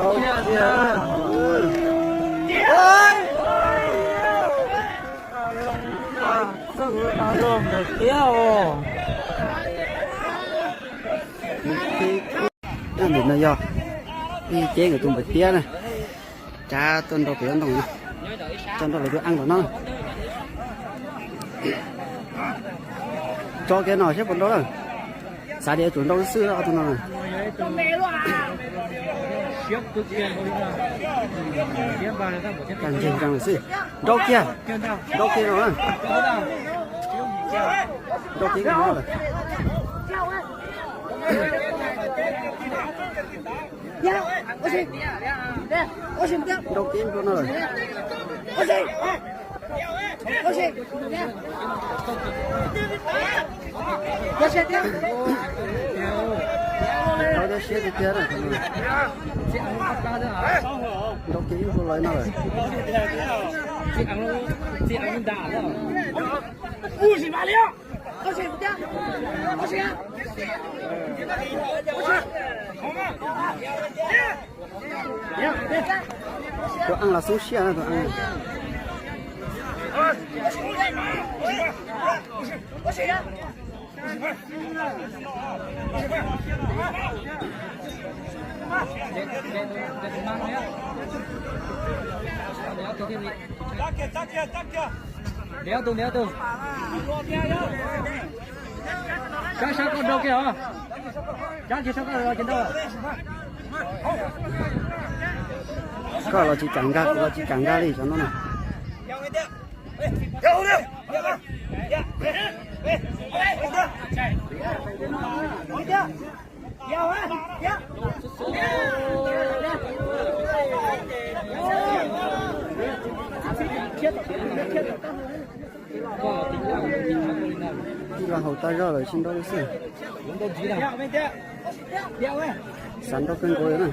Ntawm no yog ib ceb nkawd tus npawg Tiab na, tsav tuaj nrau pem lub ntoo no, tso nrau lawv tus eej tom no. Tso kiag no seb puas nrau lawm. Xav tias yuav tsum nrau xwb ob tug no. Tag ntseg nrau lawm xwb. Nrau kiag, nrau kiag no. Nrau kiag no lawm. Nrau kiag no lawm. Tau siab tiag tiag. Nrau kiag ib hlua los no lawm. Tus eej los xoob siab na tus eej. Koj los tsis kam nkag, kuv los tsis kam nkag li cov no na. Tij laug haus tas zog lawm sib nrau li xwb. Xav nrau kawg nkaus li na.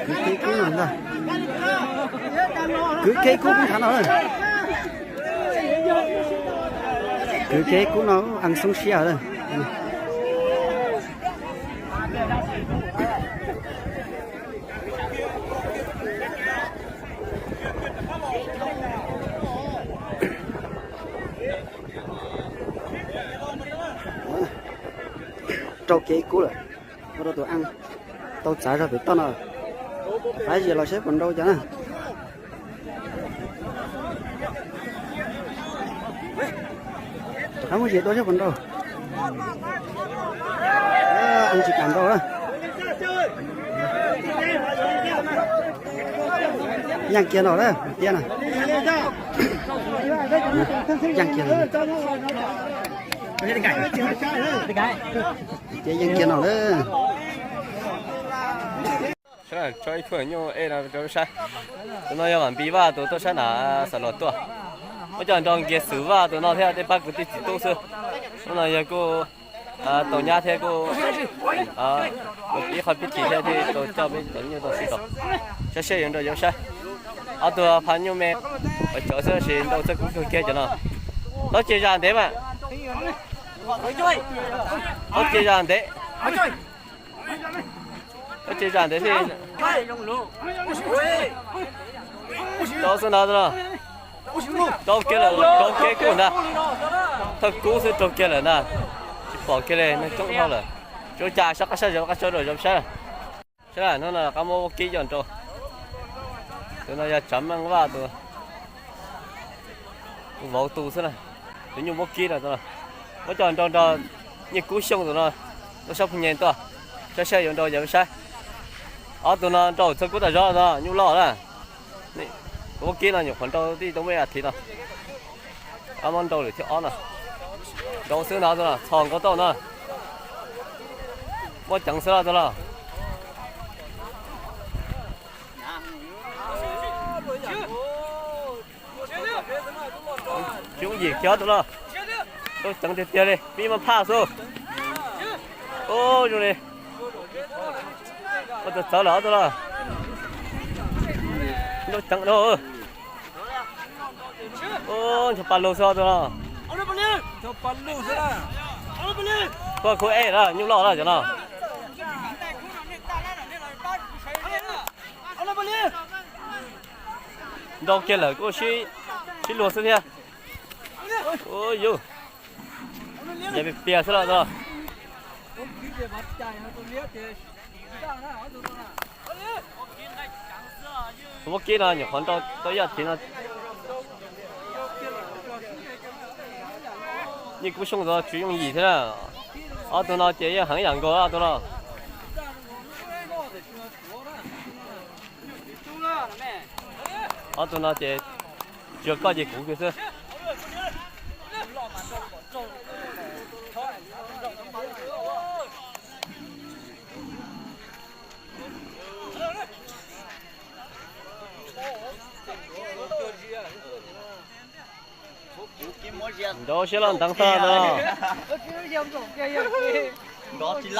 Kwv kev kub no ntag. Kwv kev kub kub nthav no. Kwv kev kub no eej xoob siab lawm. Rau kev kub lawm, ua rau tus eej tau txav zog pem toj no. Qab zis los saib puas nrau cas na. Rov qab muab zis dua saib puas nrau. Eej tsis kam nrau na. Yeej kiag no lawm tiag na. Yeej kiag lawm. Ces yeej kiag no lawm. Saib, tso ib tug nyuj ej no rau saib. Tus no yog Vam Npis Vaj tus tuaj saib na, xam luam tuaj. Muab coj nrog Nkiag Xwm Vaj tus no thiab tej pab kwv tij txiv tub xwb. Hnub no yog kuj tau nyab thiab kuj ib qho pib chim thiab thiaj tau coj peb cov nyuj tuaj xwb tau. Saib seb yuav nrau yuav saib. Ob tug pha nyuj me, cov xwb tab sis nrau txawj kub kawg kiag cov no. Txhob cia zaj ntev mas. Txhob cia zaj ntev. Txhob cia zaj ntev thiab. Rau xwb ntag tus no. Rau kiag lawm, rau kev kub ntag. Thawj kub xwb rau kiag lawm ntag. Tsis pom kiag li, neeg coob dhau lawm. Tsuas cas sab qab sab zog qab tso rau zov saib. Saib hnub no qab muab vaub kib coj nrau. Tus no yog Tsav Meej Vaj tus, tus vauv tus xwb na. Tus nyuj vaub kib no tus no. Muab coj nrau nrog Nyiaj Kub Xyooj tus no, tuaj sab Phooj Nyem tuaj. Saib saib yuav nrau yog saib. Ob tug no nrau txog kub tas zog no nyuj loj na. Vaub kib no nyuam qhuav nrau tij tau muaj ib as thiv no. Qab muab nrau lwm thiab ob no. Nrau xwb no tus no, txhos nkaus tauj no. Muab ceev xwb los tus los. Coob yim kiag tus los. Tau ceev tiag tiag li, pib maj phaj xwb. Ub zoo li. Ua txawv txawv lawm tus los. Tau ceev dhau. Ncho pa lug xwb ob tug no. Kuj khub ej lawm, nyuj loj lawm cov no. Nrau kiag lawm kuj sib luag xwb thiab. Yus, ces pias xwb los tau. Muab kib no nyuam qhuav nrau tau ib yam thiv no. Nyij Kub Xyooj tus no tswv yooj yim thiab na. Ob tug no ces yeej heev yam nkaus ob tug no. Ob tug no ces tsuas koj ces kuv kiag xwb. Nrau siab loj nteev xwb no.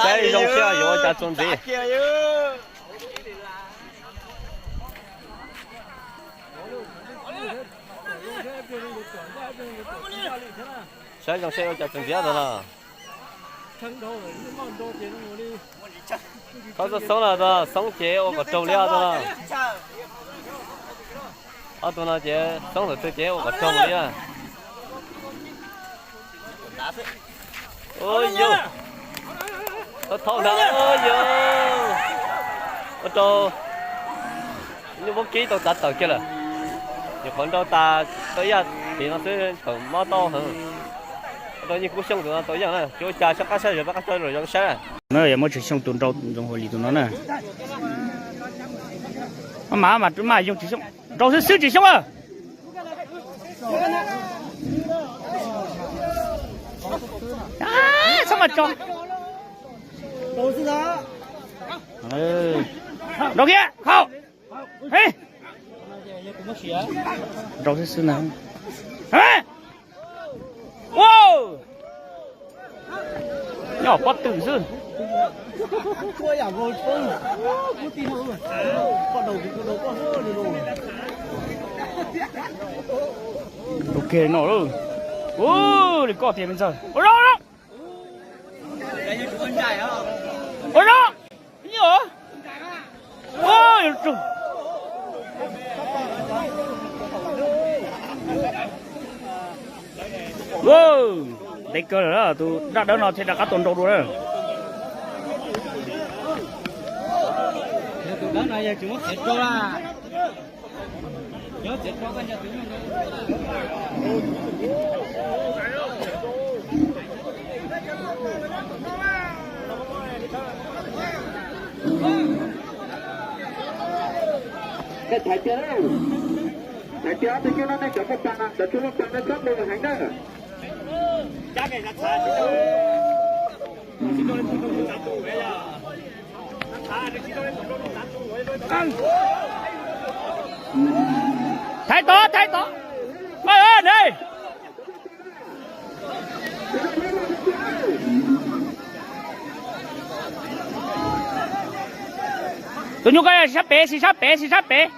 Saib zoo siab yuav ua cas txuas ntxiv. Saib zoo siab yuav ua cas txuas ntxiv no. Txhob xoob no, xoob ces ua kom raug li ob tug no. Ob tug no ces xoob lawm twg ces ua kom raug li. Ua yus, thaub thaub ntag, ua yus, ua rau nyuj muab kib tau tav tawm kiag lawm. Nyuam qhuav nrau tas tau ib yam thiv no xwb thaum mob tau heev. Ua rau Nyij Kub Xyooj tus no tau ib yam na, tsis ua cas, sab qab sab zog pab qab tso los zoo saib. No yog muab Tswv Xyooj tus nrau Ntxoov Huas Lis tus no na. Maj mam maj mam yoog Tswv Xyooj, nrau xwb xwb Tswv Xyooj. Txhob mas tso. Nrau kiag, khau. Nrau xwb xwb na. Ua, nyob pob tw xwb. Ok no. Ua li koj tias me ntxawg, ua zoo zoo. Ua zoo. Ntev kawg lawm, tus daj dawb no thiaj rov qab tau nrau dua na. Thaiv tias, thaiv tias ob tug nyuj no nej cov muaj pa no, cov tsis muaj pa no txhob mus heev na. Thaiv tod, thaiv tod. Tus nyuj koj sim sab pem, sim sab pem, sim sab pem.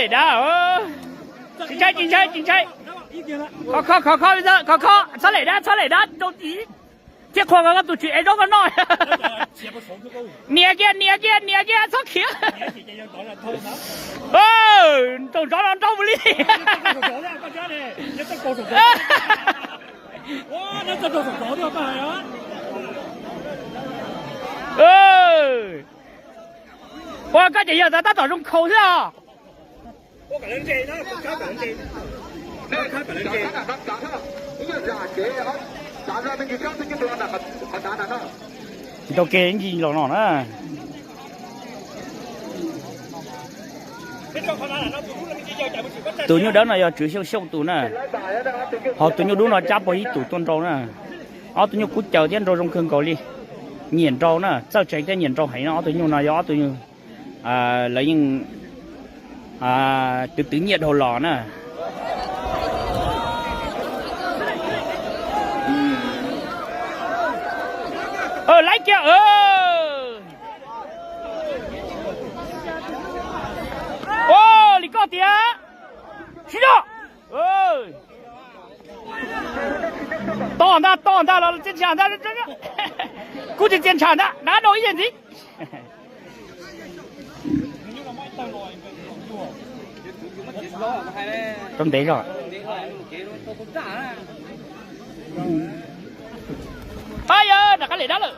Lem dab, tsis ntshai, tsis ntshai, tsis ntshai. Khov kho, khov kho, khov kho, txhob lem dab, txhob lem dab rau tid. Thiab qhuas koj tus tswv ev zaub koj noj. Nias kiag, nias kiag, nias kiag, txhob khiav. Nraum zov no nraug mus li. Ua koj ces yog tab tom zoo khaus xwb os. Nrau ke ntsis los no na. Tus nyuj dawb no yog Tswv Xyooj Xyooj tus na. Ho tus nyuj dub no cab puag ib tus tuaj nrau na. Ob tug nyuj kub caws thiab nrau zoo kawg nkaus li. Nyiam nrau na, txawj tsees thiab nyiam nrau heev no. Ob tug nyuj no yog ob tug nyuj lawv yeej twv twv nyiaj dhau los na. Ua li koj tias, sib zog. To ntag, to ntag los txias ntsha ntag. Kuv tsis txias ntsha ntag, dab dau ib yam ntxiv. Rau ntev zog. Ab, yog rov qab lem dab lawm.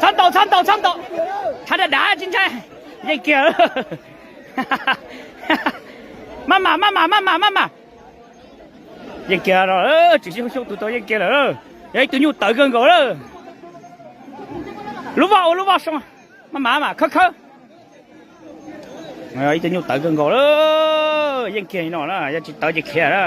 Txhob ntaus, txhob ntaus, txhob ntaus. Tshav dav dav tsis ntshai. Yeej kiag. Maj mam, maj mam, maj mam, maj mam. Yeej kiag no, tsis sib xyuas tus tau yeej kiag lawm. Yog ib tug nyuj tawv kawg nkaus lawm. Lub voj ua lub voj soo, maj mam mas khawb khawb. Ib tug nyuj tawv kawg nkaus lawm, yeej kiag no na, yog tsis tawv ces khiav na.